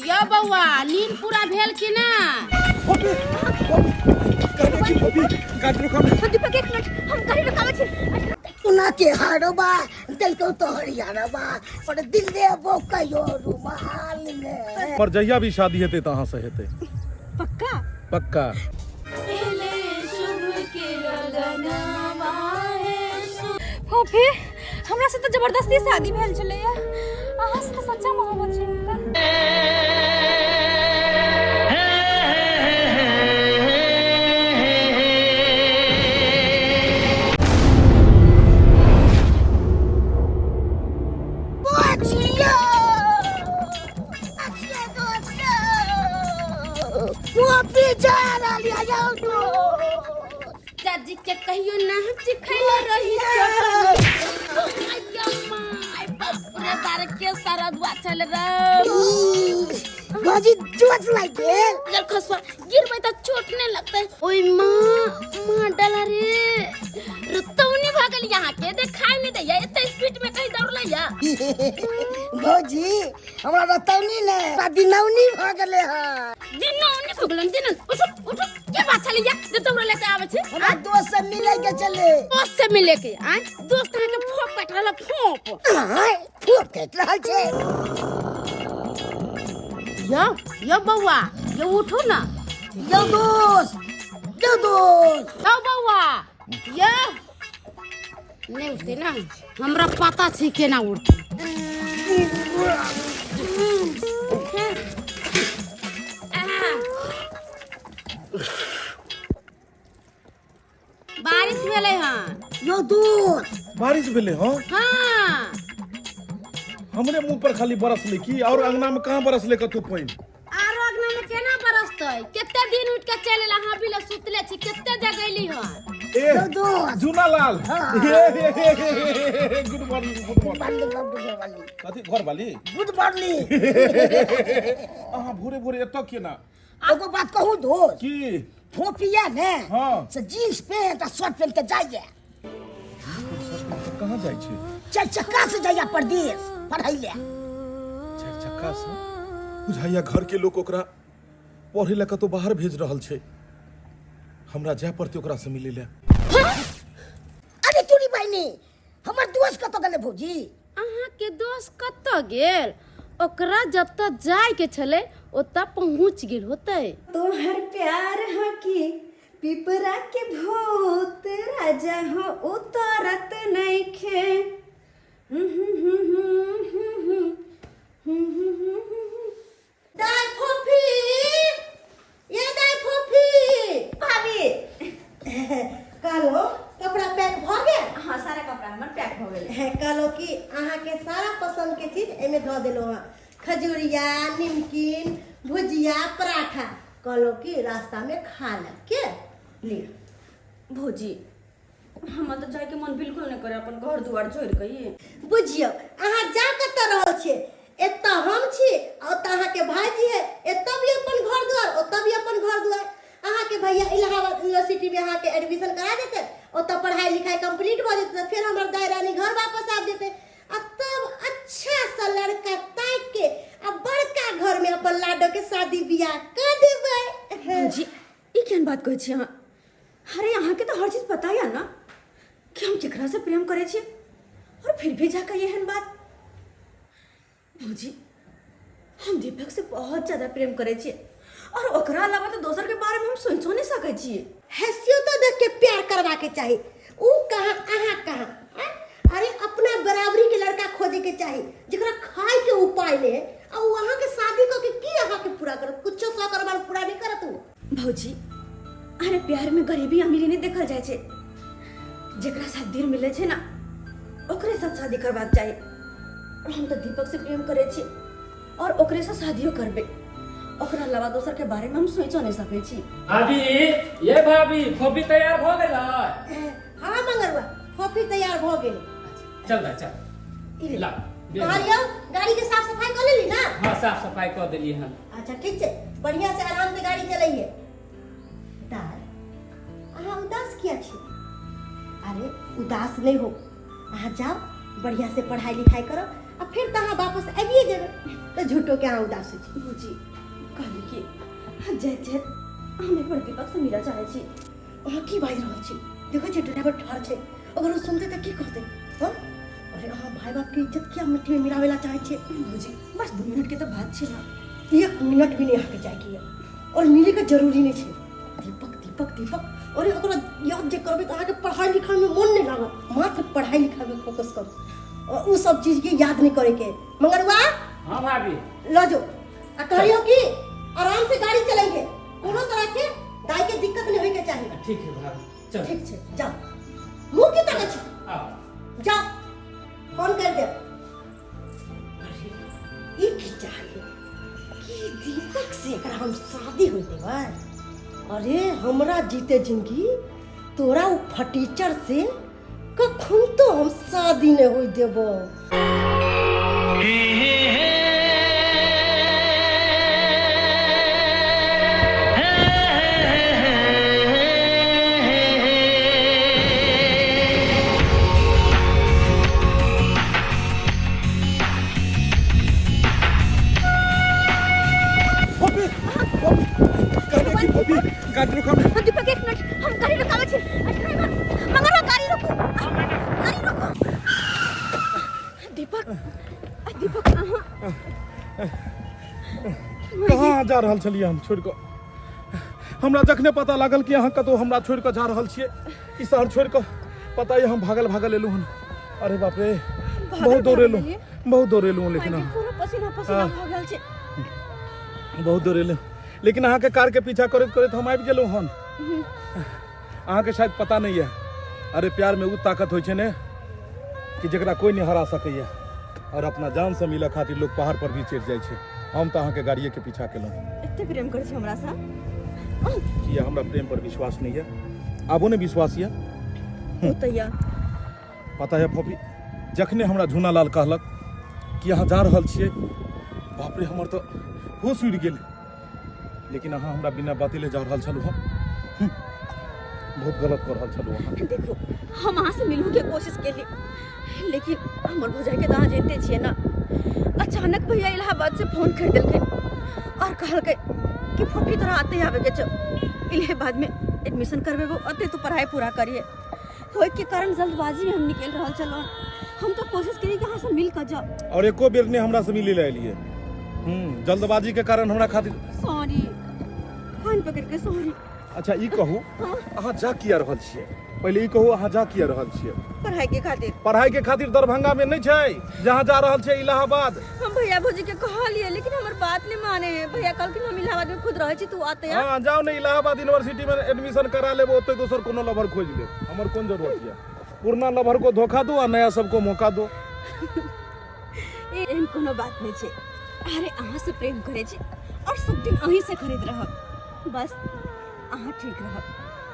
यो बौआ नींद पूरा भेल कि ना दीपक एक मिनट हम गाड़ी रुकाबै छी कोना के हारबा दिलको तोहर यारबा पर दिल देबो कहियो रुमाल में पर जहिया भी शादी हेतै तऽ अहाँ से हेतै पक्का पक्का फोफी हमरा से तऽ जबरदस्ती शादी भेल छलैया अहाँ से तऽ सच्चा मोहब्बत छै हुनकर बचियो अछिया दोस्त वो जा रहल यौ चाची के कहियो ना हम सिखैले रही अय्या my बाप रे बार के सारा दुआ चल रे भौजी चोट लागि गेल अगर खसवा गिरबै त चोट नहीं लगतै ओय माँ माँ डला रे रुतौनी भऽ गेल यहाँ के देखाई नहीं दैया एते स्पीड में कहीं दौड़लै या भौजी हमरा रतौनी ने हमरा दिनौनी भऽ गेलै हँ दिनौनी भऽ गेलन दिनौनी उठू उठू के बात छलै या जे दौड़ले लेके आबै छै हमरा दोस्त से मिले के चले दोस्त से मिले के आय दोस्त अहाँ के फोप काटि रहल फोप आय फूट काटि रहल छै यो यो बौआ यो उठू ना यौ दोस्त यौ दोस्त यो बौआ यो नहीं उठते ना हमरा पता छै केना उठते बारिश भेलै हन यौ दोस्त बारिश भेलै हँ हाँ हमरे मुंह पर खाली बरसलै की और अंगना में कहाँ बरसलै कतौ पानि आरो अगना में केना बरसतै कते दिन उठ के चलि एला अहाँ भी ले सुतले छी कते जगैली हन ए यौ दोस्त Juna Lal good morning good morning good morning कथी घर वाली गुड मॉर्निंग अहाँ भोरे भोरे एतऽ केना एगो बात कहू दोस्त की फोपिया ने हाँ। से जीन्स पेंट आ शर्ट पेंट के जाइए कहाँ जाइ छै चारि चक्का से जाइए परदेश पढ़ै ले चारि चक्का से बुझाइया घर के लोग ओकरा पढ़े लए कतौ बाहर भेज रहल छै हमरा जाय पड़तै ओकरा से मिलै लए अरे तोरी बहिनी हमर दोस्त कतऽ गेलै भौजी अहाँके दोस्त कतऽ गेल ओकरा जतऽ जायके छलै ओतऽ पहुँच गेल होतै तोहर प्यार हो कि पिपरा के भूत राजा हो उतरत नइखे दाय फोफी ये दाय फोफी भाभी कहलो कपड़ा पैक भऽ गेल हाँ सारा कपड़ा हमर पैक भऽ गेल हे, कहलो कि अहाँके सारा पसंद के चीज एहिमे धऽ देलहुँ हँ खजूरिया निमकिन भुजिया पराठा कहलो कि रास्ता में खा लेब के लिअ भौजी हमरा तऽ जायके मन बिल्कुल नहि करे अपन घर दुआर छोड़ि कऽ ये बुझियौ अहाँ जा कतऽ रहल छियै एतऽ हम छी आ ओतऽ अहाँके भाईजी है एतऽ भी अपन घर दुआर ओतऽ भी अपन घर दुआर अहाँके भैया इलाहाबाद यूनिवर्सिटी में अहाँके एडमिशन करा देतै ओतऽ पढ़ाई लिखाई कंप्लीट भऽ जेतै तऽ फेर हमर दाय रानी घर वापस आबि जेतै आ तब अच्छा सा लड़का ताकि के आ बड़का घर में अपन लाडो के शादी बियाह कऽ देबै भौजी ई केहन बात कहै छी अहाँ अरे अहाँके तऽ हर चीज पता यऽ ने कि हम केकरा से प्रेम करै छी और फिर भी जाकर एहन बात भौजी हम दीपक से बहुत ज्यादा प्रेम करै छी और ओकरा अलावा तऽ दोसर के बारे में हम सोचो नहीं सकै छी हैसियतो देख के प्यार करवा के चाही ऊ कहाँ अहाँ कहाँ आँय? अरे अपना बराबरी के लड़का खोजे के चाही जेकरा खाए के उपाय नहीं है आ ऊ अहाँ के शादी कऽ के की अहाँ के पूरा करत कुछो सौ करवान पूरा नहीं करत ऊ भौजी अरे प्यार में गरीबी अमीरी नहीं देखल जाइ छै जेकरा साथ दिल मिले छै ना ओकरे साथ शादी करबाक चाही और हम तऽ दीपक से प्रेम करै छी और ओकरे से शादियो करबै ओकरा अलावा दोसर के बारे में हम सोचो नहीं सकै छी भाभी ये भाभी कॉफी तैयार भऽ गेलै हाँ मंगरुआ कॉफी तैयार भऽ गेल चल भाई चल ई ले। ला कहलियौ गाड़ी के साफ सफाई कऽ लेली ना हाँ साफ सफाई कऽ देलियै हन अच्छा ठीक छै बढ़िया से आराम से गाड़ी चलैये दाल छी? अरे उदास नहि हो, अहाँ जाओ बढ़िया से पढ़ाई लिखाई करो आ फिर तऽ अहाँ वापस आबिए जेबै, तऽ झूठो के अहाँ उदास होइ छी। भौजी कहली कि अहाँ जाइत जाइत हम एक बार दीपक से मिलऽ चाहै छी। अहाँ की बाजि रहल छी? देखै छियै ड्राइवर ठाढ़ छै, अगर ओ सुनतै तऽ की कहतै? हँ, अरे अहाँ भाय बाप के इज्जत किया मिट्टी में मिलावे ला चाहै छियै? भौजी बस 2 मिनट के तऽ बात छै ना। 1 मिनट भी नहीं अहाँके जायके यऽ और मिले के जरूरी नहीं छै। दीपक दीपक दीपक, अरे ओकरा याद जे करबै तऽ अहाँके पढ़ाई लिखाई में मन नहीं लागत। मात्र पढ़ाई लिखाई में फोकस करू और उ सब चीज के याद नहीं करे के। मंगरुआ। हाँ भाभी। ल जो आ कहियो कि आराम से गाड़ी चलाइए, कोनो तरह के दाई के दिक्कत नहीं होय के चाही। ठीक है भाभी, चल। ठीक छै, जाओ। मुंह की तकै छी? आओ। जाओ, फोन कर दे। अरे ई की चाहिए कि दीपक से एकरा हम शादी हो देबै? अरे हमरा जीते जिंदगी तोरा उ फटीचर से कखन तो हम शादी नहीं हो देबो। फोफी, फोफी, कहने की फोफी, गाड़ी रुकाओ ने। दीपक 1 मिनट, हम गाड़ी रुकाबै छी। ड्राइवर मंगरवा गाड़ी रोकू, गाड़ी रोकू। दीपक, दीपक अहाँ कहाँ जा रहल छलियै हम छोड़ि कऽ? हमरा जखने पता लागल कि अहाँ कतहु हमरा छोड़ि कऽ जा रहल छियै, ई शहर छोड़ि कऽ, पता यऽ हम भागल भागल एलहुँ हन। अरे बाप रे, बहुत दौड़ेलहुँ, बहुत दौड़ेलहुँ, लेकिन अहाँ पूरा पसीना पसीना भऽ गेल छै। बहुत दौड़ेलहुँ, लेकिन अहाँके कारके पीछा करैत करैत हम आबि गेलहुँ हन। अहाँके शायद पता नहि यऽ, अरे प्यारमे ओ ताकत होइ छै ने कि जकरा कोइ नहि हरा सकैए, और अपना जान से मिलऽ खातिर लोग पहाड़ पर भी चढ़ि जाइ छै। हम तऽ अहाँके गाड़िए के पीछा केलहुँ। एते प्रेम करै छी हमरा सँ? किया हमरा प्रेम पर विश्वास नहीं है? आबो ने विश्वास यऽ? ओ तऽ यऽ। पता है फोफी, जखने हमरा झूनालाल कहलक कि अहाँ जा रहल छियै, बाप रे हमर तऽ होश उड़ि गेल। लेकिन अहाँ हमरा बिना बतेले जा रहल छलहुँ हँ, बहुत गलत कऽ रहल छलहुँ अहाँ। देखू हम अहाँ से मिलू के कोशिश केली, लेकिन हमर भौजाई के तऽ अहाँ जानते छियै ना, अचानक भैया इलाहाबाद से फोन कर देलखिन और कहलकै कि फोफी तोरा आते आवे के छौ, इलाहाबाद में एडमिशन करबेबो, अते तू पढ़ाई पूरा करिए। होय के कारण जल्दबाजी में हम निकल रहल छलहुँ। हम तो कोशिश करी कि अहाँ से मिल कऽ जाउ। और एको बेर ने हमरा से मिले ला एलियै। जल्दबाजी के कारण हमरा खातिर सॉरी, कान पकड़ के सॉरी। अच्छा ई कहू अहाँ जा किया रहल छियै? पहिले ई कहू अहाँ जा किया रहल छियै? पढ़ाई के खातिर। पढ़ाई के खातिर दरभंगा में नहीं छै, जहाँ जा रहल छै इलाहाबाद। हम भैया भौजी के कहलिए लेकिन हमर बात नहीं माने है। भैया कहलखिन हम इलाहाबाद में खुद रहै छी, तू आते आ। हाँ जाओ ने इलाहाबाद यूनिवर्सिटी में एडमिशन करा लेब, ओते दोसर कोनो लवर खोज लेब, हमर कोन जरूरत यऽ? पुरना लवर को धोखा दो आ नया सबको मौका दो। एहन कोनो बात नहीं छै। अरे अहाँ से प्रेम करे छी और सब दिन अहीं से खरीद रहब, बस अहाँ ठीक रहब,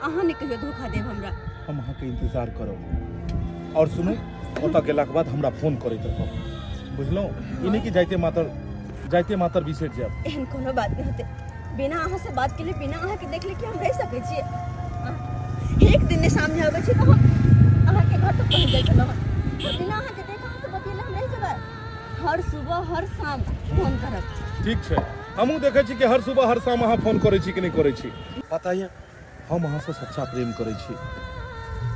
अहाँ ने कहियो धोखा देब हमरा। हम अहाँके इंतजार करब। और सुनू, ओतऽ गेलाके बाद हमरा फोन करैत रहब, बुझलहुँ? ई नहि कि जाइते मातर बिसरि जायब। एहन कोनो बात नहीं होते, बिना अहाँ से बात केले, बिना अहाँ के देखले कि हम रह सकै छियै। एक दिन ने सामने आबै छी तऽ हम अहाँ के घर तक पहुँच जाइ छलहुँ, पर बिना अहाँ के देख अहाँ से बतियेले हम रहि जेबै। हर सुबह हर शाम फोन करब। ठीक छै, हमहूँ देखै छी कि हर सुबह हर शाम अहाँ फोन करै छी कि नहि करै छी। पता यऽ हम अहाँसँ सच्चा प्रेम करै छी,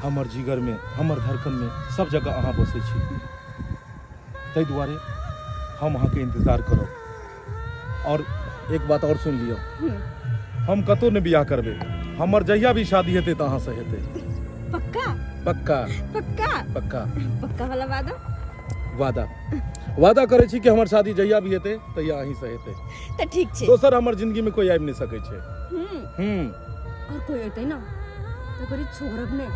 हमर जिगरमे हमर धड़कनमे सब जगह अहाँ बसै छी, ताहि दुआरे हम अहाँके इंतजार करब। और एक बात और सुन लिअ, हम कतहु नहि बियाह करबै, हमर जहिया भी शादी हेतै तऽ अहाँसँ हेतै। पक्का? पक्का। पक्का? पक्का। पक्का वाला वादा? वादा, वादा करै छी कि हमर शादी जहिया भी हेतै तहिया अहीं से हेतै। तऽ ठीक छै। दोसर हमर जिंदगी में कोई आबि नहि सकै छै। और कोई अयतै ना तऽ करी छोड़ब नहि,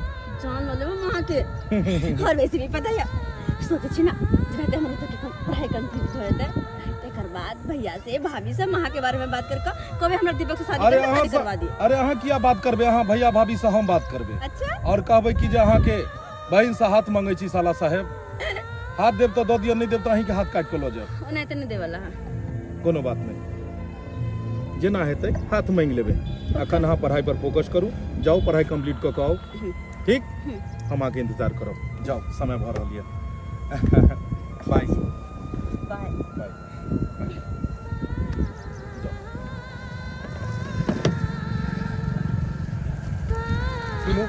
जान लऽ लेब हम अहाँके। और वैसे भी पता है सोचै छी ना जेनाहिते हमर ओतऽ के पढ़ाई कंप्लीट भऽ जेतै तकर बाद भैया से भाभी से अहाँ के बारे में बात कर कऽ कहबै हमरा दीपक से शादी अरे करके अहाँ शादी करवा दिए। अरे अहाँ किया बात करबै? अहाँ भैया भाभी से हम बात करबै। अच्छा। और कहबै कि जे अहाँके बहिन से हाथ मंगै छी साला साहेब, हाथ देब तऽ दऽ दिअ, नहि देब तऽ अहींके हाथ काटि कऽ लऽ जायब। ओनाहिते नहि देवला अहाँ। कोनो बात नहि, जेना हेतै हाथ मांगि लेबै। अखन अहाँ पढ़ाई पर फोकस करू, जाउ पढ़ाई कंप्लीट कऽ कऽ आउ। ठीक? हम अहाँके इंतजार करब। जाउ, समय भऽ रहल यऽ। बाय। बाय। बाय। जाउ। सुनू,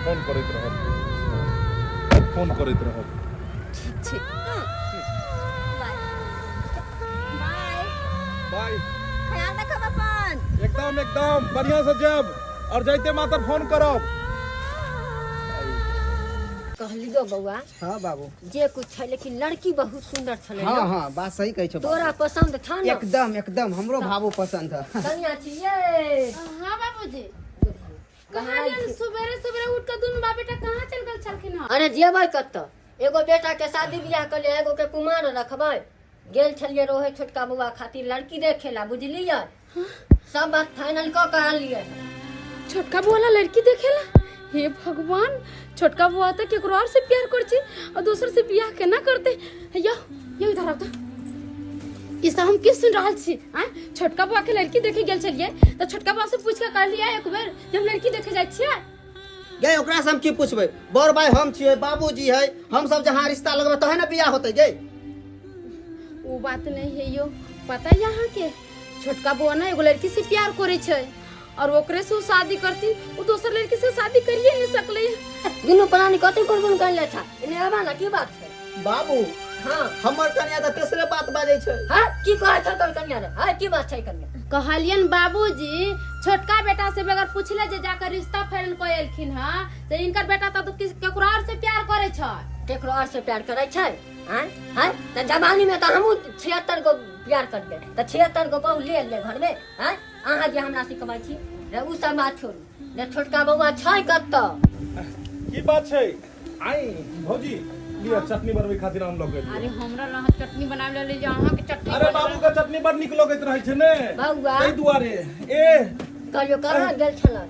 फोन करैत रहब, फोन करैत रहब। ठीक छै। बाय। बाय। बाय। ख्याल रखब अपन। एकदम एकदम बढ़िया से जायब और जाइते मात्र फोन करब। कहलियो बौआ। हाँ बाबू। जे कुछ छै लेकिन लड़की बहुत सुंदर छलै। हाँ ने? हाँ, बात सही कहै छौ बाबू। तोरा पसंद छ ने? एकदम एकदम, हमरो बाबू पसंद है। कनिया छियै। हाँ बाबूजी। कहाँ गेल सुबेरे सुबेरे उठ के दुनू बाप बेटा कहाँ चल गेल छलखिन हँ? अरे जेबै कतऽ, एगो बेटा के शादी बियाह कर ले, एगो के कुमार रखबै। गेल छलियै रोहे छोटका बौआ खातिर लड़की देखे ला, बुझलियै? सब बात फाइनल कऽ के आनलियै। छोटका बौआ ला लड़की देखेला? हे भगवान, छोटका बौआ तऽ केकरो और से प्यार कर छी और दोसर से बियाह केना करते? यो यो, इधर आउ तऽ। ई सब हम की सुन रहल छी? आँय, छोटका बौआ के लड़की देखे गेल छलियै तऽ छोटका बौआ से पूछ के कहलियै एक बेर जे हम लड़की देखे जाइ छियै? गे, ओकरा से हम की पूछबै? बड़ भाई हम छियै, बाबूजी है, हम सब जहाँ रिश्ता लगबै तहे ने बियाह होतै गे। वो बात नहीं है यो, पता है यहाँ के छोटका बौआ ना एगो लड़की से प्यार करे छै और ओकरे से उ शादी करती, वो दोसर लड़की से शादी करिए नहीं सकले। दुनू प्राणी कथी गुनगुन करले छा? एने आबा ना, की बात छै? बाबू। हाँ। हमर कन्या तऽ तेसरे बात बाजै छै। हाँ, की कहै छौ तोर कन्या रे? हाँ, की बात छै कन्या? कहलियन बाबूजी, छोटका बेटा से बगैर पूछले जे जाकर रिश्ता फाइनल कऽ एलखिन हँ से इनकर बेटा तऽ किस केकरो और से प्यार करे छै। केकरो और से प्यार करै छै? हाँ हाँ, तऽ जवानी में तऽ हमहूँ 76 गो प्यार करियै तऽ 76 गो बहु ले ले घर में। हाँ, अहाँ जे हमरा सिखबै छी रे, उ सब बात छोड़ू रे, छोटका बौआ छै कतऽ? की बात छै? आई भौजी, लिअ, चटनी बनबै खातिर आम लऽ के अरे एलियै। हमरा लग चटनी बनावे ले जे अहाँ के चटनी अरे बनबै। बाबू के चटनी बड़ नीक लगैत रहै छै ने, बौआ। ताहि दुआरे। ए कहलियौ कहाँ गेल छलऽ?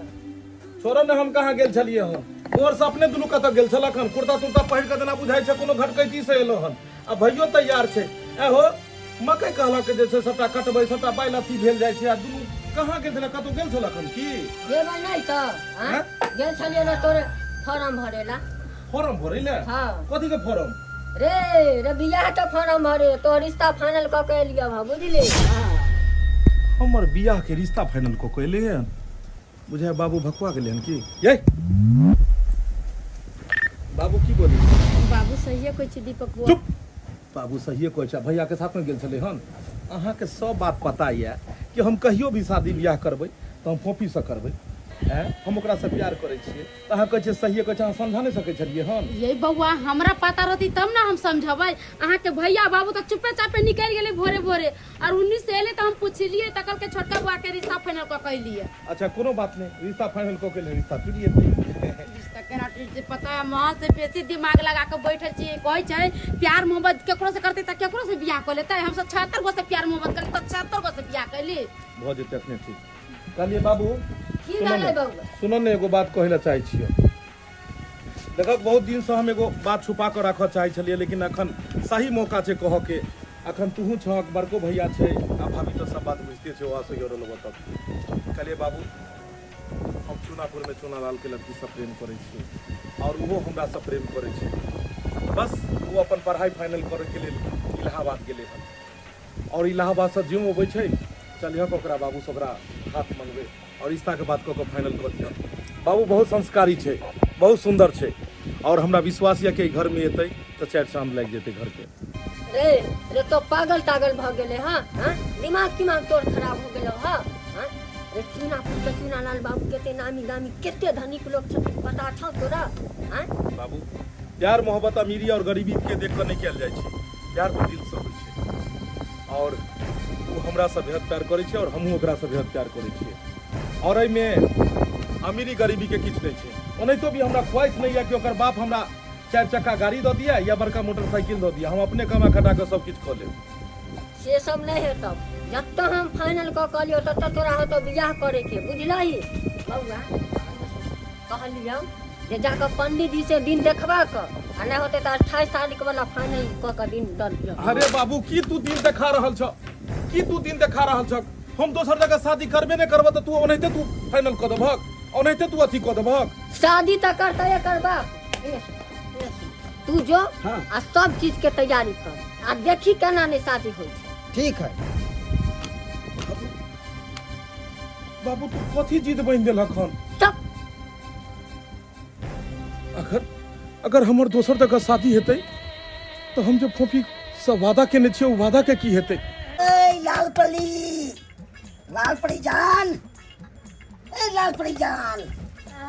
छोड़ो ने, हम कहाँ गेल छलियै हन? तोहर से अपने दुनू कतऽ गेल छलक हन? कुर्ता तुर्ता पहिर कऽ जेना बुझाइ छै कोनो घटकैती से एलो हन। आ भैयो तैयार छै। ए हो, मकई कहलक जे छै सबटा कटबै, सबटा बाइल अथी भेल जाइ छै, आ दुनू कहाँ गेल छलै? कतौ गेल छलक हन की? जेबै नहि तऽ? आँय? गेल छलियै ने तोरे फॉर्म भरे ला। फॉर्म भरै ले? हाँ। कथी के फॉर्म? रे रे, बियाह के फॉर्म भरे, तोर रिश्ता फाइनल कऽ के एलियै हँ, बुझली? हमर बियाह के रिश्ता फाइनल कऽ के एलै हन? बुझाय बाबू भकुआ गेलै हन की? ये बाबू की बोली? बाबू सहिए कहै छै दीपक बुआ। चुप! बाबू सहिए कहै छै। भैया के साथ में गेल छलै हन। अहाँके सब बात पता यऽ कि हम कहियो भी शादी बियाह करबै तऽ हम फोफीसँ करबै। आँय, हम ओकरासँ प्यार करै छियै तऽ अहाँ कहै छियै सहिए कहै छै। अहाँ समझा नहि सकै छलियै हन? ये बौआ, हमरा पता रहती तब ने हम समझबै। अहाँके भैया बाबू तऽ चुपे चापे निकलि गेलै भोरे भोरे, और उन्नीस से एलै तऽ हम पुछलियै तऽ कहलकै छोटका बौआ के रिश्ता फाइनल कऽ के एलियै। अच्छा, कोनो बात नहि, रिश्ता फाइनल कऽ के एलै, रिश्ता टूटि जेतै। रिश्ता केना टूटि जेतै? पता है, माँ से बेसी दिमाग लगा के बैठल छियै। कहै छै प्यार मोहब्बत केकरो से करतै तऽ केकरो से बियाह कऽ लेतै। हमसब 76 गो से प्यार मोहब्बत करली तऽ 76 गो से बियाह कैली। भऽ जेतै अखने ठीक। कहलियै बाबू। की सुनऽ भेलै ने, बौआ? सुनऽ ने, एगो बात कहै लए चाहै छियौ। देखक, बहुत दिनसँ हम एगो बात छुपा कऽ राखऽ चाहै छलियै, लेकिन अखन सही मौका छै कहऽ के। अखन तुहू छहक, बड़को भैया छै आ भाभी तऽ सब बात बुझिते छै, ओहा से रहलौ तब। कहलियै बाबू, हम चूनापुरमे चूनालाल के लड़कीसँ प्रेम करै छियै आओर ओहो हमरासँ प्रेम करै छै। बस ओ अपन पढ़ाइ फाइनल करैके लेल इलाहाबाद गेलै हन, आओर इलाहाबादसँ ज्यों अबै छै, चलिहक ओकरा बाबूसँ ओकरा हाथ मंगबै आओर रिश्ताके बात कऽ कऽ फाइनल कऽ दिहक। बाबू बहुत संस्कारी छै, बहुत सुन्दर छै, आओर हमरा विश्वास यऽ कि एहि घरमे एतै तऽ चारि चाँद लागि जेतै घरके। रे रे, तो पागल तागल भऽ गेलै हँ? हँ, दिमाग तिमाग तोर खराब हो गेलौ? हँ हँ रे, चूनापुर के चूनालाल बाबू कते नामी गामी, कते धनिक लोक छथिन, पता छौ तोरा? हँ बाबू, प्यार मोहब्बत अमीरी आओर गरीबी के देख कऽ नहि कयल जाइ छै। प्यार तऽ दिलसँ होइ छै, आओर ओ हमरासँ बेहद प्यार करै छै आओर हमहूँ ओकरासँ बेहद प्यार करै छियै, आओर एहिमे अमीरी गरीबीके किछु नहि छै। ओनाहितो भी हमरा ख्वाहिश नहि यऽ कि ओकर बाप हमरा चारि चक्का गाड़ी दऽ दिअ या बड़का मोटरसाइकिल दऽ दिअ। हम अपने कमा खटा कऽ सब किछु कऽ लेब। से सब नहि हेतौ। जतऽ हम फाइनल कऽ कहलियौ ततऽ तोरा होतौ बियाह करैके, बुझलही? बौआ, कहलियौ जे जाकऽ पंडीजी से दिन देखबा कऽ, आ नहि होतै तऽ 28 तारीख वाला फाइनल कऽ कऽ दिन दऽ दियौ। अरे बाबू, की तू दिन देखा रहल छ? की तू दिन देखा रहल छ? हम दोसर जगह शादी करबे नहि करबऽ तऽ तू ओनाहिते तू फाइनल कऽ देबहक? ओनाहिते तू अथी कऽ देबहक शादी तऽ करतै एकर बाप ए सुन, ए सुन, तू जो हाँ। आ सब चीज के तैयारी कर आ देखी केना नहि शादी होइ छै ठीक है बाबू तू कथी जिद बान्हि देलहक हन चुप अगर अगर हमर दोसर जगह शादी हेतै तऽ हम जे फोफी से वादा केने छियै ओ वादा के की हेतै ए लाल परी लाल परी जान ए लाल परी जान हे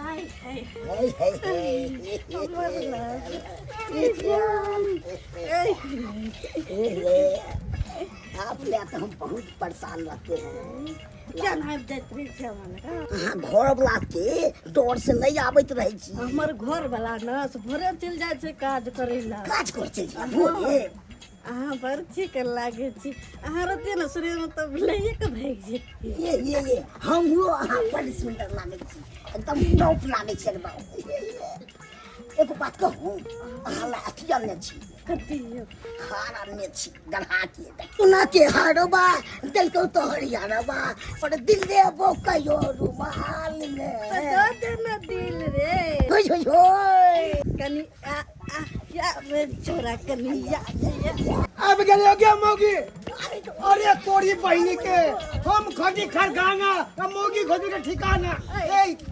हे हे आप ले तो हम बहुत परेशान रहते हैं किया नहि आबि जाइत रहै छै हमरा लग अहाँ घर वाला के डर से नहीं आबैत रहै छी हमर घर वाला ने से भोरे चलि जाइ छै काज करै लए काज कर चलि जाइ भोरे अहाँ बड़ ठीक लागै छी अहाँ रहतियै ने शरीर में तऽ लैए के भागि जैतियै ये ये ये हमरो अहाँ बड़ सुन्दर लागै छी एकदम टॉप लागै छी एकदम एगो बात कहू अहाँ ला अथी आनने छी कथी यौ? हार आनने छी गढ़ा के सोना के हारबा देलकौ तोहर यारबा पर दिल देबो कहियो रुमाल में तऽ दऽ दे ने दिल रे होय होय होय कनि आ आ या रे छोरा कनि या या आबि गेलियो गे मौगी अरे तोरी बहिनी के हम खटी खरखाना आ मौगी खोजी के ठिकाना ए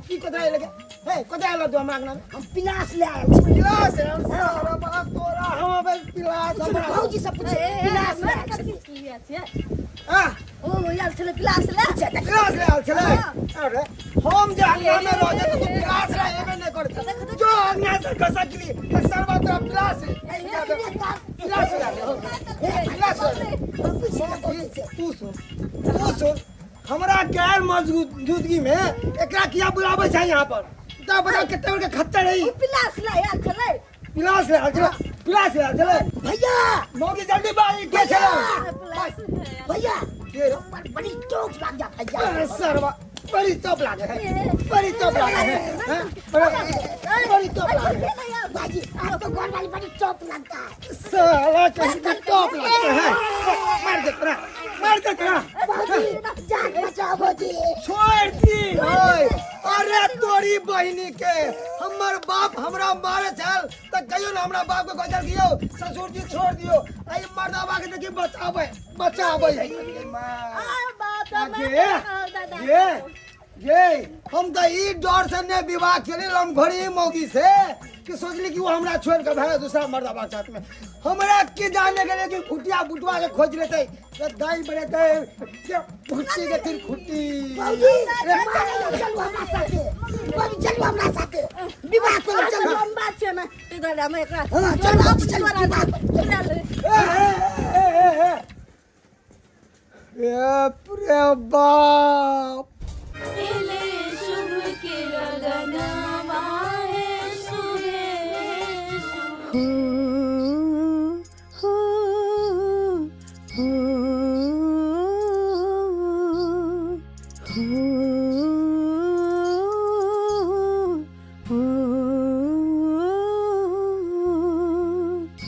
की कथा आयल गे ए कथा आयल तू हमरा अंगना में हम पिलास ले आयल छी पिलास है सारा बाप तोरा हम अबे पिलास हमरा भौजी से पूछ पिलास ले आयल छी आ ओ आयल छलै पिलास ले पिलास ले आयल छलै अरे हम जे अंगना में रह जाए तो तू पिलास ले एबे नहीं करत जो अंगना से घसकली तो सरवा तोरा पिलास पिलास ले पिलास ले तू सुन तू सुन हमरा गैर मौजूदगी में एकरा किया बुलाबै छै यहाँ पर बता बता कते बड़का खच्चर है ई। पिलास ले आयल छलै पिलास ले आयल छलै पिलास ले आयल छलै भैया मौगी जल्दी बाई के छलै भैया के रे? हमर बड़ी चोट लाग जा भैया अरे सरवा बड़ी चोप लागे है बड़ी चोप लागे है हैं? बड़ी चोप लागे है भाजी आपको घर वाली बड़ी चोट लगता है साला कहीं का टॉप लगता है मार दे तोरा मार दे तोरा भौजी जान बचाओ भौजी छोड़ दी ओए अरे तोरी बहिनी के हमर बाप हमरा मारे छल त कहियो ना हमरा बाप के कहल कि यौ ससुर जी छोड़ दियो आई मर्दाबा के देखी बचाबै बचाबै है ये ये ये हम त ई डर से ने विवाह केली हम घड़ी मौगी से कि सोचली कि वो हमरा छोड़ के भाई दूसरा मर्दाबा के साथ में हमरा के जाने के लिए कि खुटिया बुटवा के खोज लेते रे दाई बनेते के भुट्टी के तीन खुट्टी भौजी मारे चलू हमरा साथे भौजी चलू हमरा साथे विवाह करो चलू लम्बा छै ने ताहि दुआरे हम एकरा हाँ, चलू भौजी चलू विवाह करू। चुरा ले ए ए ए ए ए प्रे बाप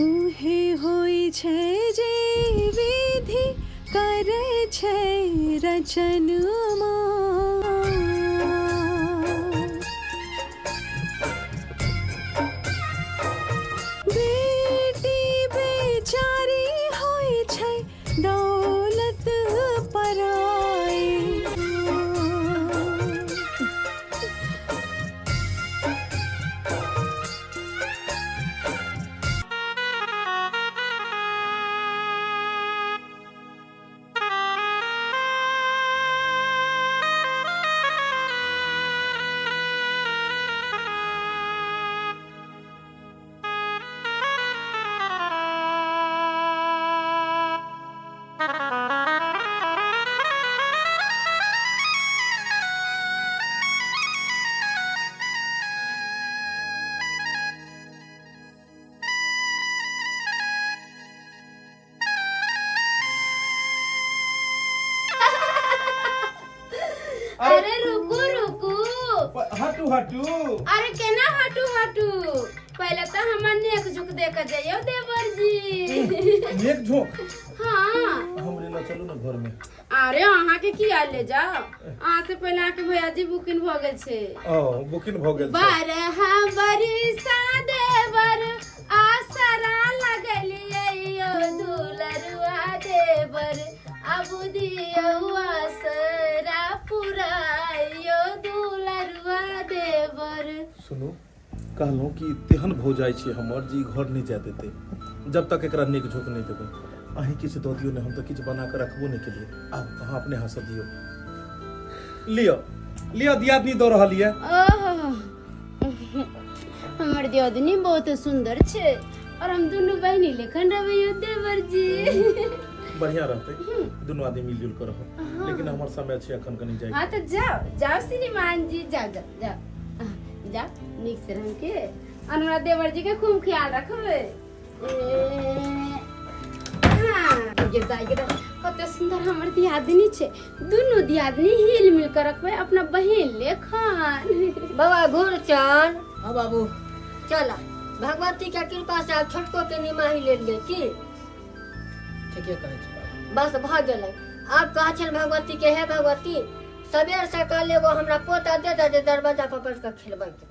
उहे होइ छै जे विधि करै छै रचनमा बेटी बेचारी होइ छै दौलत पराई अरे रुकू रुकू हटू हटू अरे केना हटू हटू पहले तो हमर नेक झुक दे के जइयो देवर जी नेक झोंक हाँ हमरे कऽ चलू ने घर में। अरे अहाँ के की आयल ले जाओ, अहाँ से पहले अहाँ के भैया जी बुकिंग भऽ गेल छै। ओ बुकिंग भऽ गेल छै। बारह बरिसा देवर आसरा लगलियै यो दुलरुआ देवर, अब दियौ आसरा पुराइयो दुलरुआ देवर। सुनू, कहलहुँ कि तेहन भऽ जाइ छै हमर जे ई घर नहि जाय देतै जब तक एकरा नीक झोंक नहि देबै। अहीं किछु दऽ दियौ ने, हम तऽ किछु बना कऽ रखबो नहि केलियै। आब अहाँ अपने हाथसँ दियौ। लिअ लिअ, दियादनी दऽ रहल यऽ। ओहो, हमर दियादनी बहुत सुंदर छै और हम दुनू बहिनी लेखन रहबै यौ देवर जी। बढ़िया रहतै, दुनू आदमी मिलजुल कऽ रहब। लेकिन हमर समय छै अखन कनि जाय। हाँ तऽ जाओ जाओ श्रीमान जी, जाओ जाओ जाओ जाओ, नीक से रह के और हमरा देवर जी के खूब ख्याल रखबै। हाँ, गे दाई गे दाई, कते सुंदर हमर दियादनी छै। दुनू दियादनी हिल मिल कर रखबै अपना बहिन लेखन। बाबा घुरचन। हाँ बाबू। चल भगवती के कृपा से आब छोटको के निमाही ले लिए की? ठीके कहै छी बाबू। बस भऽ गेलै। आब कहै छनि भगवती के, हे भगवती सबेर सकाल एगो हमरा पोता दे दे जे दरवाजा पर बैठ कऽ खेलबैत रहब।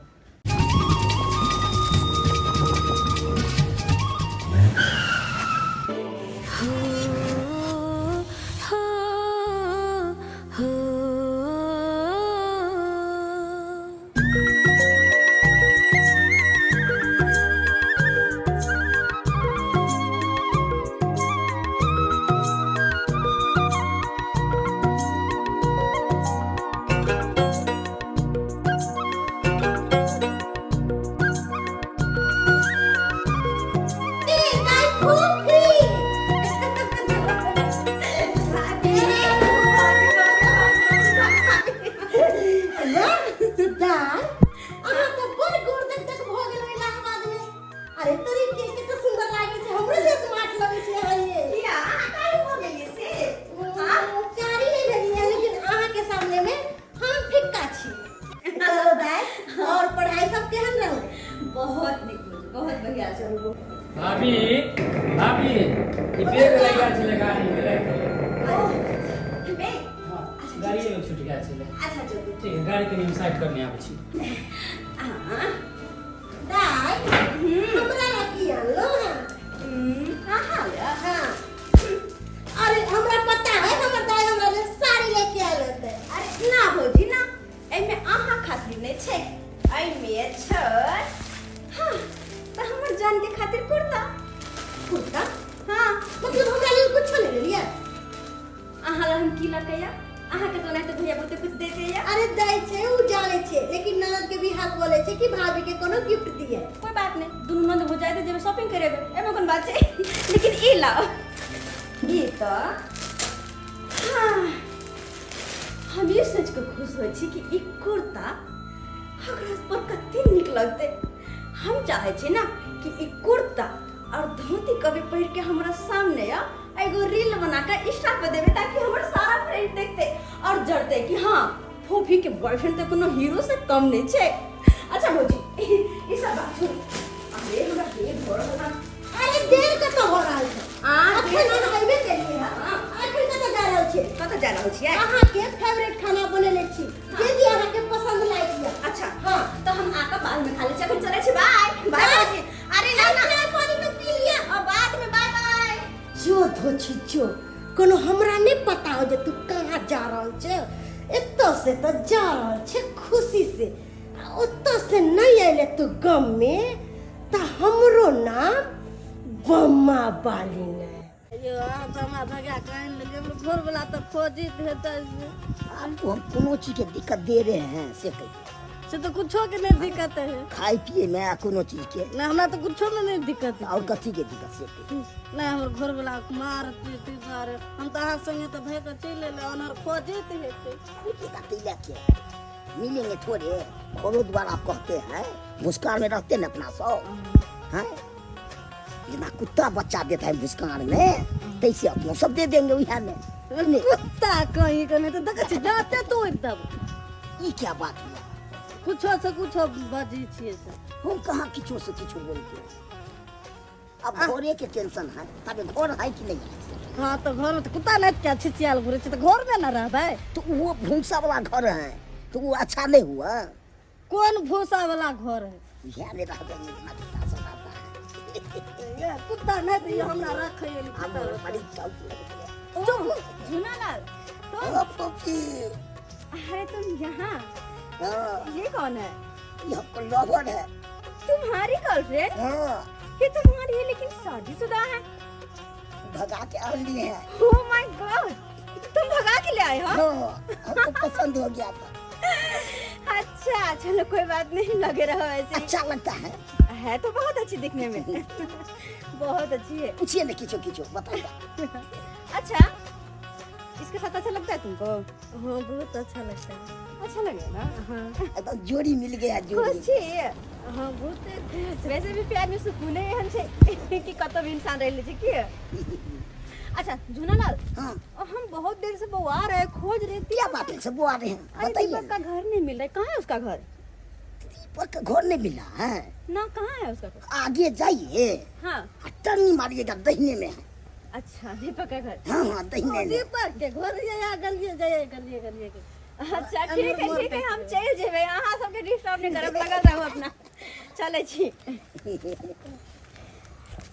अरे तोरी के कते सुंदर लागे छै, हमरो से स्मार्ट लगे छै अहाँ ये। किया अहाँ कारी भऽ गेलियै से? हाँ, कारी नहीं भेलियै, लेकिन अहाँ के सामने में हम फिक्का छी। चलो दाई, और पढ़ाई सब केहन रहलै? बहुत नीक भौजी, बहुत बढ़िया छै। भाभी भाभी, ई बैग लागि गेल छलै गाड़ी में राखि देलियै। बैग? हाँ, गाड़िए में छूटि गेल छलै। अच्छा चलू। ठीक है, गाड़ी कनि हम साइड करने आबै छी। दाई, हमरा ला की आनलो हँ? अहाँ ला? हाँ। अरे हमरा पता है, हमर दाई हमरा लेल साड़ी लेके आयल होतै। अरे ना भौजी ना, एहिमे अहाँ खातिर नहि छै, एहिमे छै हाँ तऽ हमर जान के खातिर कुर्ता। कुर्ता? हाँ। मतलब हमरा लेल कुछो नहि लेलियै? अहाँ ला हम की लकैया? अहाँ के तो नहीं तो भैया बहुते कुछ देते या। अरे दै छै उ जाने छै, लेकिन ननद के भी हक बोले छै कि भाभी के कोनो गिफ्ट दिए। कोई बात नहीं, दुनू ननद हो जाए तो जेबे शॉपिंग करेबे, एमे कोन बात छै। लेकिन ई लाओ, ई तो हाँ हम ई सोच के खुश होइ छी कि ई कुर्ता हमरा पर कते नीक लगतै। हम चाहे छी ना कि ई कुर्ता और धोती कभी पहिर के हमरा सामने आ एगो रील बना के इंस्टा पे देबे, ताकि हमर सारा फ्रेंड देखते और जरते कि हाँ फोफी के बॉयफ्रेंड तो कोनो हीरो से कम नहीं छे। अच्छा भौजी ई सब बात छोड़ू, अरे हमरा देर हो रहल है। अरे देर कतऽ हो रहल छै? आ, अखन देर हम अयबे केलियै हँ। अखन कतऽ जा रहल छियै? कतऽ जा रहल छियै? अहाँ के फेवरेट खाना बनेले छी, जे भी अहाँ के पसंद लागि जाय। अच्छा। हाँ। तो हम आके बाद में खा ले छी, अखन चलै छी, बाय बाय भौजी। अरे ना ना, चाय पानी तो पी लिया। और बाद में बाय बाय। जो धोछी जो, कोनो हमरा नहीं पता हो जे तू कहाँ जा रहल छे। एतऽ से तऽ जा रहल छे खुशी से, आ ओतऽ से नहीं अयले तू गम में, तऽ हमरो नाम बम्मा बाली नहीं। यो अहाँ तऽ हमरा भगा कऽ आनि लेलियै, हमर घरवला तऽ खोजित हेतै। आपको हम कोनो चीज के दिक्कत दे रहे हैं से कहिए। से तऽ कुछो के नहीं दिक्कत है। खाय पिए में आ कोनो चीज के? नहीं, हमरा तऽ कुछो में नहीं दिक्कत है। और कथी के दिक्कत से कहिए? नहीं, हमर घरवला मार पीट दुआरे हम तऽ अहाँ संगे तऽ भए कऽ चलि एलै, ओनहर खोजैत हेतै। खोजेगा तो लेके मिलेंगे थोड़े, घरों द्वार आप कहते हैं भुस्कार में रहते ना अपना सब हैं, जितना कुत्ता बच्चा देता है भुस्कार में तैसे अपनों सब दे देंगे वहाँ में। नहीं। कुत्ता कहीं के नहीं तो देखै छी जाते तोड़ि देब। ई क्या बात हुआ? कुछो से कुछो बजै छियै से। हम कहाँ किछो से किछो बोलते हैं? अब घरे के टेंशन है, तब घर है कि नहीं है? हाँ तो घर में तो कुत्ता नहीं क्या छिचियाल घुरे छै तो घर में ना रहबै। तो वो भूसा वाला घर है तो वो अच्छा नहीं हुआ। कौन भूसा वाला घर है? यहाँ में रहते हैं, इतना कुत्ता सब आता है। ये कुत्ता नहीं तो ये हमरा रखे है। हम बड़ी चौक लगती है। चुप झूनालाल तुम। ओ फूफी। अरे तुम यहाँ? हाँ। ये कौन है? ये हमको लवर है। तुम्हारी गर्लफ्रेंड? हाँ। ये तुम्हारी है लेकिन शादीशुदा है। भगा के आन लिए हैं। ओह my God, तुम भगा के ले आए हो? हाँ, हमको पसंद हो गया था। अच्छा चलो कोई बात नहीं, लगे रहो ऐसे। अच्छा लगता है। है तो बहुत अच्छी दिखने में, बहुत अच्छी है। पूछिए ना किचो किचो बताइए। अच्छा इसके साथ अच्छा लगता है तुमको? हाँ बहुत अच्छा लगता है। अच्छा लगे ना? हाँ। एकदम जोड़ी मिल गया, जोड़ी। खुश छी? हाँ बहुत खुश। वैसे भी प्यार में सुकून है हमसे कि कतो भी इंसान रह ले छे की। अच्छा झूनालाल। हाँ। हम बहुत देर से बौआ रहे, खोज रहे। क्या बात है, सब बौआ रहे हैं? अरे बताइए। दीपक का घर नहीं मिल रहा है, कहाँ है उसका घर? दीपक का घर नहीं मिला है ना? कहाँ है उसका घर? आगे जाइए। हाँ। टर्निंग मारिएगा, दहिने में है। अच्छा दीपक का घर? हाँ हाँ दहिने में। दीपक के घर ये गलिए जाइए, गलिए गलिए के। अच्छा ठीक है ठीक है, हम चल जेबै, अहाँ सबके डिस्टर्ब नहीं करब, लगल रहू अपना। चलै छी।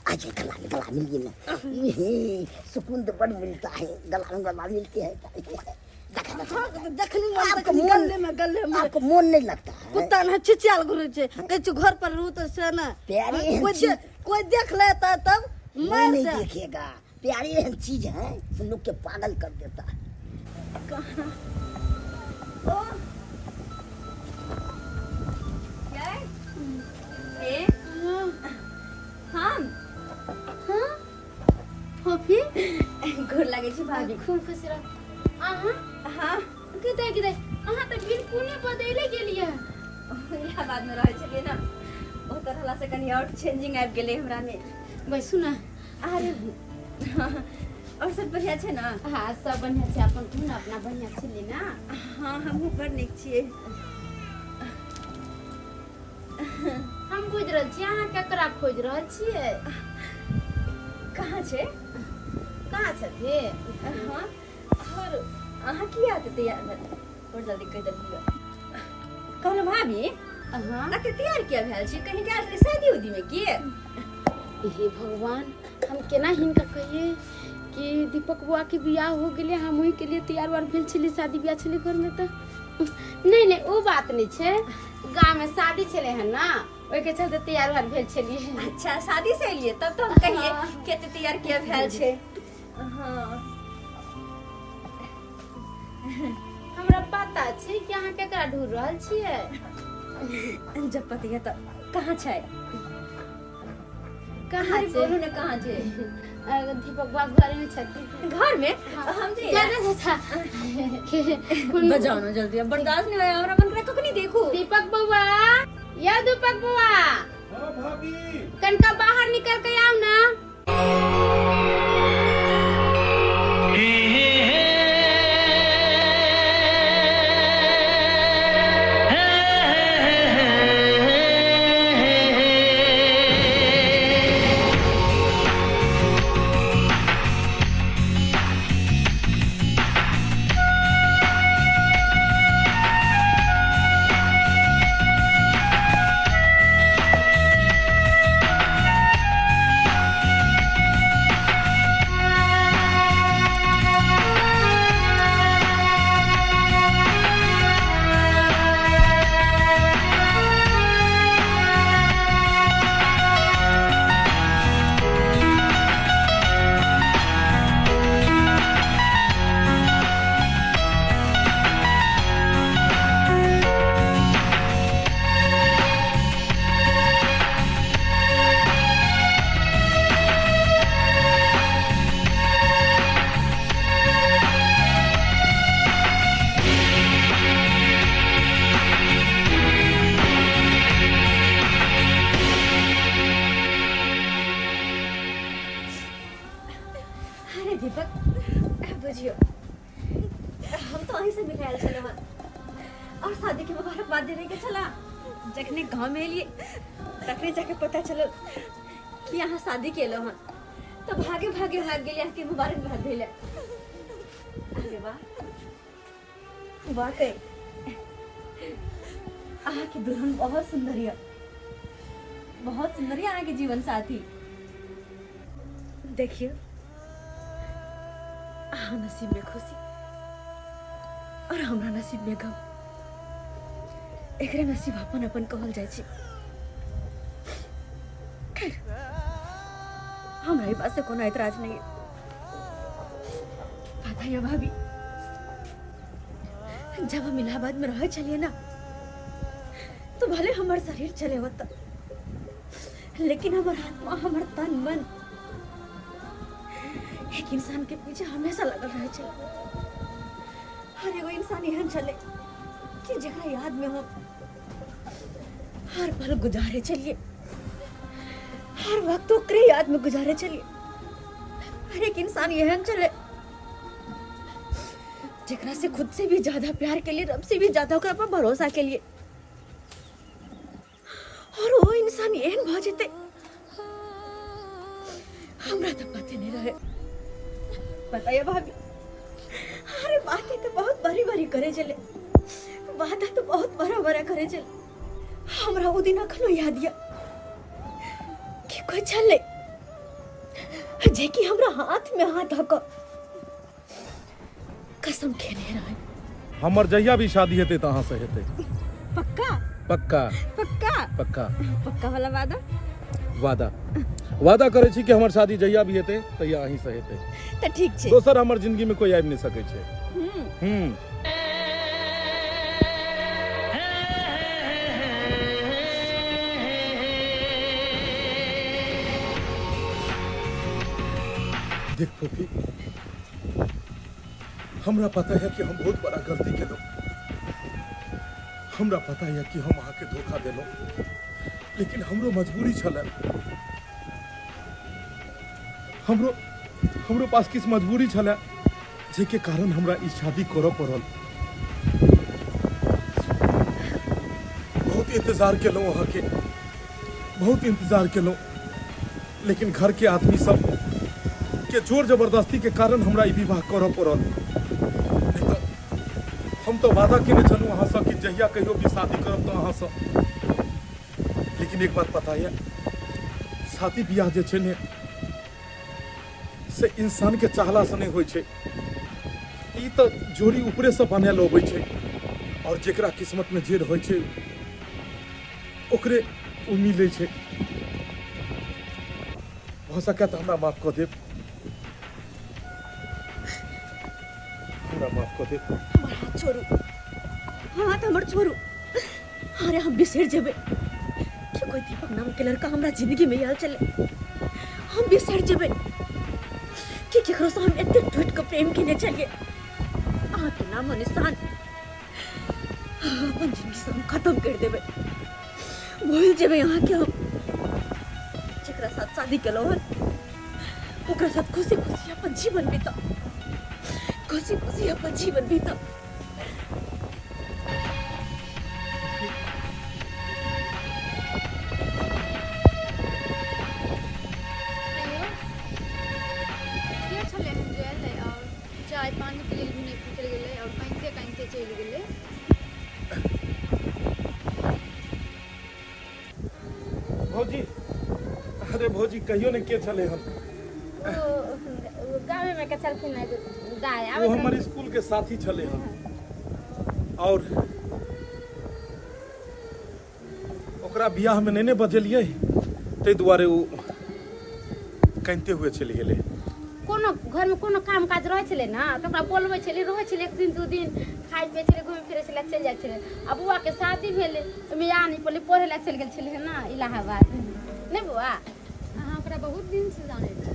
आइए गला में गला मिलिए ना, ये सुकून तो बड़ मिलता है, गला में गला मिलते हैं। देखा, देखा, जखनी मन आपको तखनी मन गले में गले में। आपको मन नहीं लगता है। कुत्ता ना छिचियाल घुरे छे, कहै छै घर पर रहू तो से ना। प्यारे एहन कोई चीज कोई देख लेता तब कोई मार नहीं दे। देखेगा। प्यारे एहन चीज है जो लोग के पागल कर देता है। कहाँ? ओ। क्या है? ए? हम? हाँ? फूफी? गोर लागै छी भाभी। खूब खुश रह। अहाँ? हाँ। कतऽ कतऽ? अहाँ तऽ बिल्कुल नहि बदलि गेलियै। इलाहाबाद में रहै छलियै ने, ओतऽ रहला से कनी और चेंजिंग आबि गेलै हमरा में। बैसू ने। अरे और सब बढ़िया छै ने? हाँ सब बढ़िया छै, अपन कहू ने अपना बढ़िया छलियै ने? हाँ हमहूँ बड़ नीक छियै। हम बुझि रहल छी अहाँ केकरा खोजि रहल छियै। कहाँ छै? कहाँ छथिन? हाँ और अहाँ किया एते तैयार भेल? बड़ जल्दी कहि देलियै। कहलहुँ भाभी, हाँ? एते तैयार किया भेल छी? कहीं गेल छलियै शादी उदी में की? हे भगवान, हम केना हिनका कहिए कि दीपक बुआ के बियाह हो गेलै, हम ओहि के लिए तैयार उयार भेल छलियै, शादी बियाह छलै घर में तऽ। नहीं नहीं ओ बात नहीं छै, गाँव में शादी छलै हन ना, ओहि के चलते तैयार उयार भेल छलियै। अच्छा शादी से एलियै तब तो हम कहिए कि एते तैयार किया भेल छै। हाँ हमरा पता छै कि अहाँ केकरा ढूंढ रहल छियै। जब पता है तऽ कहाँ छै? कहाँ अरे छै? बोलू ने कहाँ छै? दीपक बाबा घर में छथिन। घर में? हाँ। हम जे जा, जा, जा, जा। बजाओ ना जल्दी, अब बर्दाश्त नहीं होया हमरा, मन करे कखनी देखू। दीपक बउआ, या दीपक बउआ। हाँ भाभी। कनका बाहर निकल के आओ ना। अरे दीपक, बुझियो हम तो अहीं से मिलायल छलहुँ हन और शादी के मुबारकबाद देने के छला। जखने गाँव में एलियै तखने जाके पता चलल कि अहाँ शादी केलहुँ हन। तऽ भागे भागे भाग गेलियै अहाँके मुबारकबाद दै लए। अरे वाह वाकई अहाँके दुल्हन बहुत सुंदर यऽ, बहुत सुंदर यऽ अहाँके जीवन साथी। देखियौ अहाँ नसीब में खुशी और हमरा नसीब में गम, एकरे नसीब अपन अपन कहल जाइ छै। खैर हमरा ई बात से कोनो ऐतराज नहीं है। पता है भाभी, जब हम इलाहाबाद में रहे छलिए ना तो भले हमर शरीर चले होता, लेकिन हमर आत्मा हमर तन मन एक इंसान के पीछे हमेशा लगल रहे छल। हर एगो इंसान एहन छले कि जकरा याद में हम हर पल गुजारे चलिए, हर वक्त ओकरे याद में गुजारे चलिए। हर एक इंसान एहन छले जकरा से खुद से भी ज्यादा प्यार के लिए, रब से भी ज्यादा ओकरा पर भरोसा के लिए, और वो इंसान एहन भऽ जेतै हमरा तऽ पते नहीं रहे। बताइए भाभी, अरे बातें तो बहुत बड़ी बड़ी करे चले, वादा तो बहुत बड़ा बड़ा करे चले। हमरा वो दिन अखनो याद या कि कोई छले जे कि हमरा हाथ में हाथ धऽ कऽ कसम खेने रहे। हमर जहिया भी शादी हेतै तऽ अहाँ से हेतै। पक्का? पक्का। पक्का? पक्का। पक्का वाला वादा? वादा, वादा करै छी कि हमर शादी जहिया भी हेतै तहिया अहीं से हेतै। तऽ ठीक छै। दोसर हमर जिंदगी में कोई आबि नहि सकै छै। हम्म। देख फोफी, हमरा पता है कि हम बहुत बड़ा गलती केलहुँ। हमरा पता है कि हम अहाँके धोखा देलहुँ, लेकिन हमरो मजबूरी छलै। हमरो हमरो पास किछु मजबूरी छलै जाहिके कारण हमरा ई शादी करऽ पड़ल। बहुत इंतजार केलहुँ अहाँके, बहुत इंतजार केलहुँ, लेकिन घर के आदमी सब के जोर जबरदस्ती के कारण हमरा ई विवाह करऽ पड़ल। नहीं तऽ हम तऽ वादा केने छलहुँ अहाँसँ कि जहिया कहियो भी शादी करब तऽ अहाँसँ। लेकिन एक बात पता यऽ, शादी बियाह जे छै ने से इंसान के चाहला से नहीं होइ छै, ई तऽ जोड़ी ऊपरे से बनायल अबै छै और जेकरा किस्मत में जे रहै छै ओकरे ओ मिलै छै। भऽ सकै तऽ हमरा माफ कऽ देब, हमरा माफ कऽ देब। हमर हाथ छोड़ू, हाथ हमर छोड़ू। अरे हम बिसरि जेबै कि कोई दीपक नाम के लड़का हमरा जिंदगी में आयल छलै। हम बिसरि जेबै कि केकरो से हम एते टूटि कऽ प्रेम केने छलियै। अहाँके नामो निशान अपन जिंदगी से हम खत्म कर देबै। भूल जेबै अहाँके हम। जेकरा साथ शादी केलहुँ हन ओकरा साथ खुशी खुशी अपन जीवन बिताउ, खुशी खुशी अपन जीवन बिताउ। के छलै हन जे एलै आओर चाय पानीके लेल भी नहि पूछल गेलै आओर कानिते कानिते चलि गेलै? भौजी, अरे भौजी कहियो ने के छलै हन? ओ गाँवे में के छलखिन एगो दाइ वो आबैत हमर स्कूल के साथी छलै हन और ओकरा बियाह में नहि ने बजेलियै, ताहि दुआरे ओ कानिते हुए चलि गेलै। कोनो घरमे कोनो काम काज रहै छलै ने तऽ ओकरा बोलबै छलै, रहै छलै एक दिन दू दिन, खाइ पियै छलै, घुमै फिरै छलै, चलि जाइ छलै। आ बौआके शादी भेलै ओहिमे आ नहि पड़लै, पढ़ै लए चलि गेल छलै ने इलाहाबाद। नहि बौआ, अहाँ ओकरा बहुत दिनसँ जानै छी?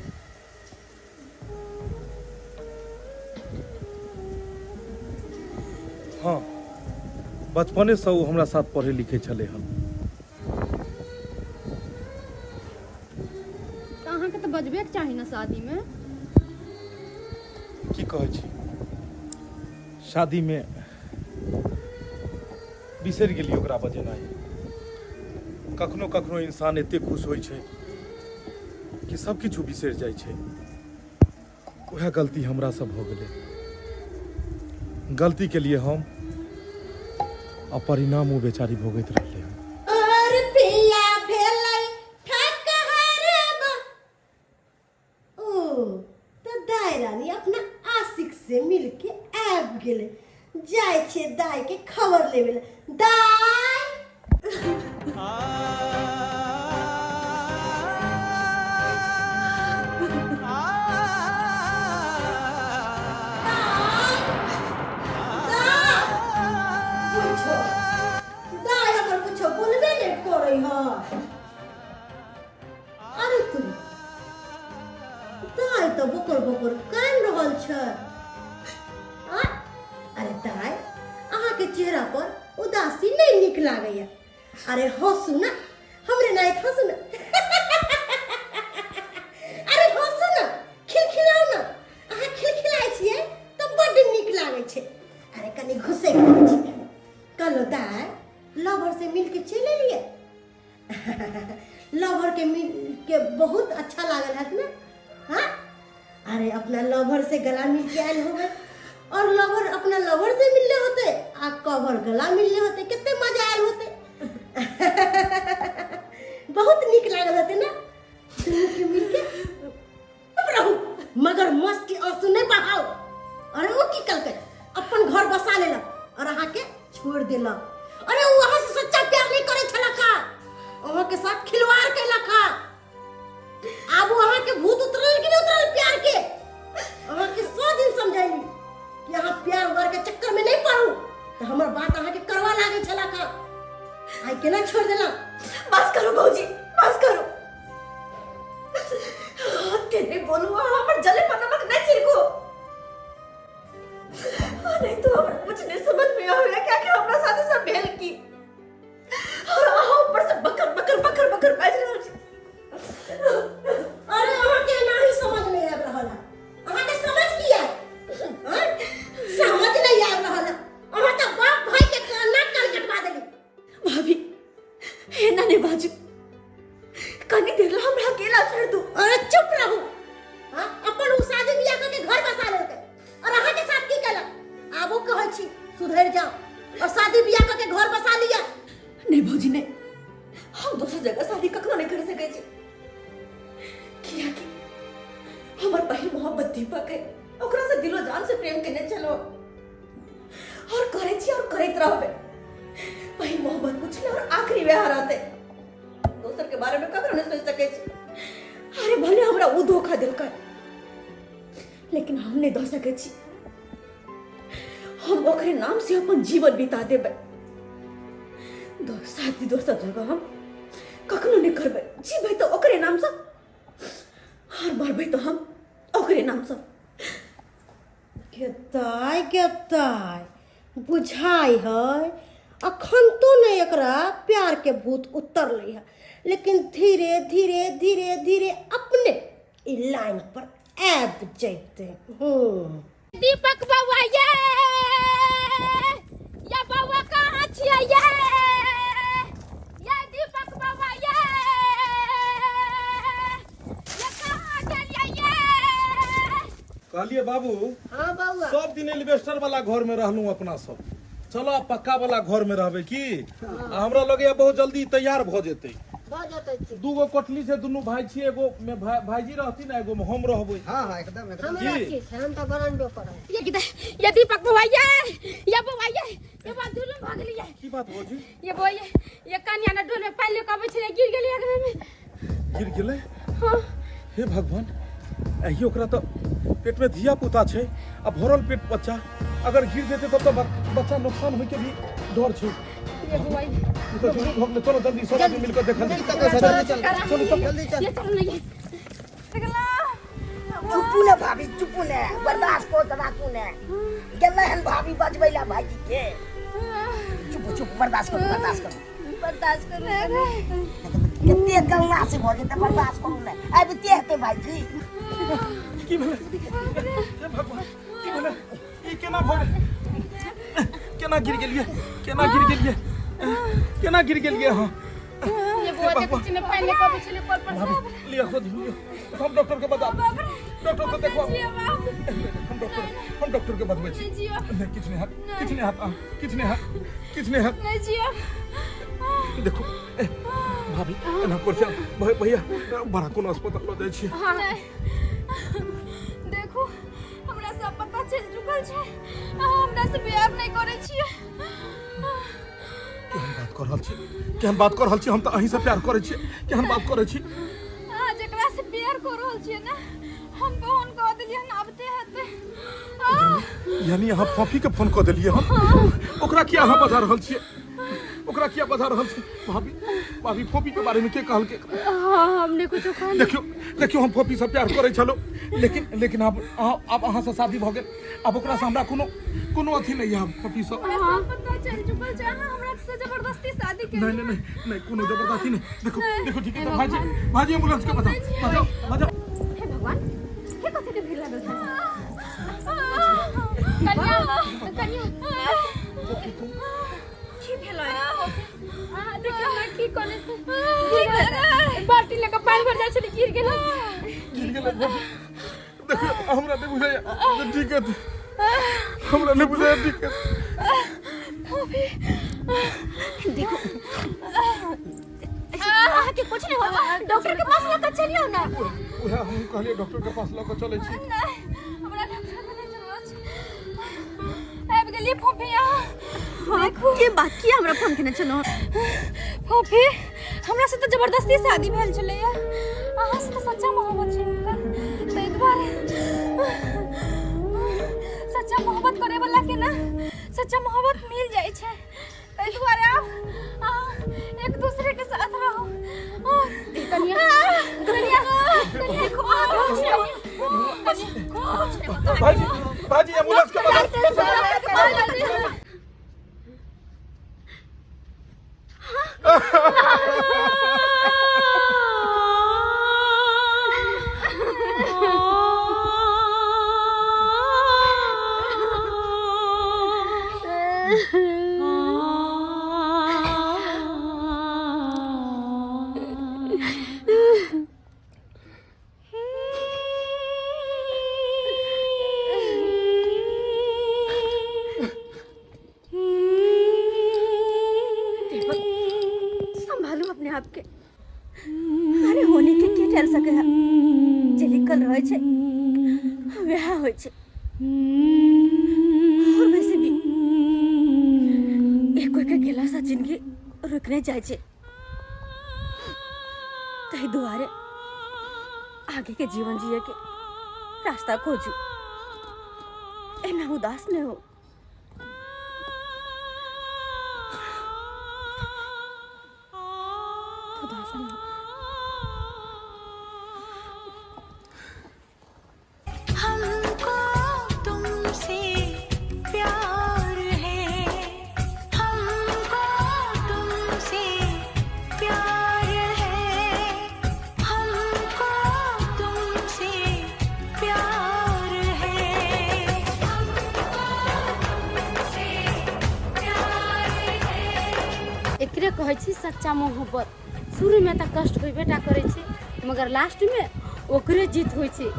हँ, बचपनेसँ ओ हमरा साथ पढ़ै लिखै छलै हन। तऽ अहाँके तऽ बजबेके चाही ने शादीमे। की कहै छी, शादीमे बिसरि गेलियै ओकरा बजेनाइ। कखनो कखनो इंसान एते खुश होइ छै कि सब किछु बिसरि जाइ छै। वएह गलती हमरासँ भऽ गेलै। गलती के लिए हम आ परिणाम ओ बेचारी भोगैत रहलै हन। और पिया भेलै ठकहर ओ तऽ दाइ रानी अपना आशिक से मिलके आबि गेलै। जाइ छियै दाइ के खबर लेबे लए। दाइ पूछो दाइ हमर कुछो बोलबे नहि करै है। अरे तू दाइ तऽ बकर बकर कानि रहल छै। आ अरे दाइ, अहाँके चेहरा पर उदासी नहि नीक लागैया। अरे हँसू ने, हमरे नाइत हँसू ने। अरे हँसू ने, खिलखिलाउ ने। अहाँ खिलखिलाइ छियै तऽ बड्ड नीक लागै छै। अरे कनि घुसै छै। कहलो दाइ, लवर से मिलके चलि एलियै। लवर के मिल के बहुत अच्छा लागल हत ने? हाँ, अरे अपना लवर से गला मिल के आयल होबे और लवर अपना लवर से मिलले होते आ कवर गला मिलले होते, कितने मजा आयल होते। बहुत नीक लागल होते ना दुनू के मिल के? चुप रहू, मगर मस्त के आंसू नहीं बहाओ। अरे वो की कलकै, अपन घर बसा लेलक और अहाँ के छोड़ देलक। अरे वो अहाँ से सच्चा प्यार नहीं करे छलक हा, अहाँ के साथ खिलवाड़ कैलक हा। आब वो अहाँ के भूत उतरल कि नहीं उतरल प्यार के? अहाँ के 100 दिन समझाइली कि अहाँ प्यार उआर के चक्कर में नहीं पड़ू, तो हमर बात अहाँ के करवा लागे छलक हा। आइ केना छोड़ देलक? बस करू भौजी, बस करू। तेरे बोलू हमर जले पर नमक नहीं छिड़को, नहीं तो हमरा कुछ नहीं समझ में आवे क्या कि हमरा साथे सब भेल की। और अहाँ ऊपर से बकर बकर बकर बकर बाजि रहल छी। अरे अहाँ के एनाही समझ नहीं आबि रहल है। अहाँ के समझ की आयत? हाँ? समझ नहीं आबि रहल है। अहाँ तऽ बाप भाई के नाक कान कटवा देली। भाभी एना नहीं बाजू, कनी देर ला हमरा अकेला छोड़ दू। अरे चुप रहू। हाँ, अपन उ शादी बियाह करके घर बसा लेलकै और अहाँ के साथ की केलक? आबो कहै छी सुधरि जाओ और शादी बियाह करके घर बसा लिया। नहीं भौजी नहीं, हम दोसर जगह शादी कखनो नहीं कर सकै छी, कियाकि हमर पहिल मोहब्बत दीपक है, ओकरा से दिलो जान से प्रेम केने छलो और करै छी और करैत रहबै। पहिल मोहब्बत पुछले और आखिरी वएह रहतै, दोसर के बारे में कखनो नहीं सोच सकै छी। अरे भले हमरा उ धोखा देलकै, लेकिन हम नहीं दऽ सकै छी। हम ओकरे नाम से अपन जीवन बिता देबै। शादी दोसर जगह हम कखनो नहीं करबै। जीबै तऽ ओकरे नाम से और मरबै तऽ हम ओकरे नाम से। गेताय गेताय बुझाइ है अखन तो नहीं एकरा प्यार के भूत उतरलै है, लेकिन धीरे धीरे धीरे धीरे अपने ई लाइन पर आबि जैते। दीपक बउआ ये, या बउआ कहाँ छियै ये? ये दीपक बउआ ये, ये कहाँ गेलियै ये? कहलिए बाबू। हाँ बउआ। सब दिन एलिवेस्टर वाला घर में रहलूं अपना सब, चलो आब पक्का वाला घर में रहबे की। आ हमरा लगैया बहुत जल्दी तैयार भऽ जेतै। भऽ जेतै की? दूगो कोठली छै, दुनू भाई छी, एगो में भाईजी रहथिन आ एगो में हम रहबै। हाँ हाँ एकदम एकदम। हमरा की? की छै, हम तऽ बरंडो पर रहब। ये किधर? ये दीपक बउआ ये, ये बउआ ये, ये बात दुनू भऽ गेलियै। की बात भौजी? ये बउआ ये, ये कनिया ने डोल में पानि लऽ कऽ अबै छलै, गिर गेलै अगने में। गिर गेलै? हाँ। हे भगवान, एहि ओकरा तऽ पेट में धिया पुता छै आ भरल पेट बच्चा, अगर गिर जेतै तब तऽ बच्चा नुकसान होय के भी डर छै। ये बउआ ये। ई तऽ जरूर भऽ गेलै, चलो जल्दी सब आदमी मिलकर देखल जल्दी चल, जल्दी चल, चलो, चलो। जल्दी चल। ये चलो ना ये। चुपू ने भाभी, चुपू ने, बर्दाश्त कऽ के राखू ने। गेलै हन भाभी बजबै ला भाईजी के। चुप चुप, बर्दाश्त करू, बर्दाश्त करू। बर्दाश्त करू। कते गलना से भऽ जेतै, बर्दाश्त करू ने। आबिते हेतै भाईजी। की भेलै? हे भगवान, की भेलै? ई केना भऽ गेलै? केना गिर गेलियै? केना गिर गेलियै? केना गिर गेलियै अहाँ? बुआ देखै छी ने पानि लेके अबै छलै कल पर भाभी लिअ खोज लिअ हम डॉक्टर के बता डॉक्टर के देखो हम डॉक्टर हम डॉक्टर के बतबै छी नहि किछु नहि हैत किछु नहि हैत अहाँ किछु नहि हैत किछु नहि हैत नहि जियब देखो ए, भाभी एना कर छै भैया बड़ा कोनो अस्पताल लऽ जाइ छी नहि देखू हमरा सब पता चलि चुकल छै अहाँ हमरा से प्यार नहि करै छियै केहन बात कऽ रहल छी केहन बात कऽ रहल छी हम तऽ अहीं से प्यार करै छी केहन बात करै छी अहाँ जेकरा से प्यार कऽ रहल छियै ने हम फोन कऽ देलियै हन आबते हेतै यानी अहाँ फॉफी के फोन कऽ देलियै हम ओकरा किया अहाँ बजा रहल छियै ओकरा किया बजा रहल छी भाभी भाभी फोपी के बारे में के कहलकै हाँ हमने कुछो कहल देखियो देखियो हम फोपी से प्यार करै छलहुँ लेकिन लेकिन आब आब अहाँ से शादी भऽ गेल आब ओकरा से हमरा कोनो कोनो अथी नहीं है फोपी से हमरा सब पता चलि चुकल छै अहाँ हमरा से जबरदस्ती शादी नहीं नहीं नहीं नहीं कोनो जबरदस्ती नहीं देखो देखो ठीक है भाजी भाजी एम्बुलेंस के बताओ बजाओ बजाओ हे भगवान हे कथी के भीड़ लागल छै कन्या कन्या की भेलै अहाँ देखियौ ने की करै छै बाल्टी लऽ कऽ पानि भर जाइ छलै गिर गेलै गिर गेलै देखियौ हमरा नहि बुझाइया तऽ ठीक है हमरा नहि बुझाइया ठीक है देखो अहाँके कुछ नहीं होगा डॉक्टर के पास लऽ कऽ चलियौ ना उएह हम कहलियै डॉक्टर के पास लऽ कऽ चलै छी नहि हमरा डॉक्टर के नहि जरूरत छै आबि गेलियै फोफी अहाँ देखू के बात किया हमरा फोन केने छलहुँ फोफी हमरा से तऽ जबरदस्ती शादी भेल छलैया अहाँ से तऽ सच्चा मोहब्बत छै हुनकर ताहि दुआरे सच्चा मोहब्बत करे वाला के ना सच्चा मोहब्बत मिल जाइ छै ताहि दुआरे आब अहाँ एक दूसरे के साथ रहू और कनिया कनिया कनिया देखो अहाँ भाजी भाजी एम्बुलेंस के बजाओ संभालो अपने आप के अरे होने के के टल सके है जे लिखल रहे छै वएह होइ छै और वैसे भी एक कोई के गेला सा जिंदगी रुक नहीं जाइ छै ताहि दुआरे आगे के जीवन जिए के रास्ता खोजू एना उदास नहीं हो उदास नहीं हो हमको तुमसे प्यार है हमको तुमसे प्यार है हमको तुमसे प्यार है हमको तुमसे प्यार है एकरे कहै छी सच्चा मोहब्बत शुरूमे तऽ कष्ट होबे टा करै छै मगर लास्टमे ओकरे जीत होइ छै।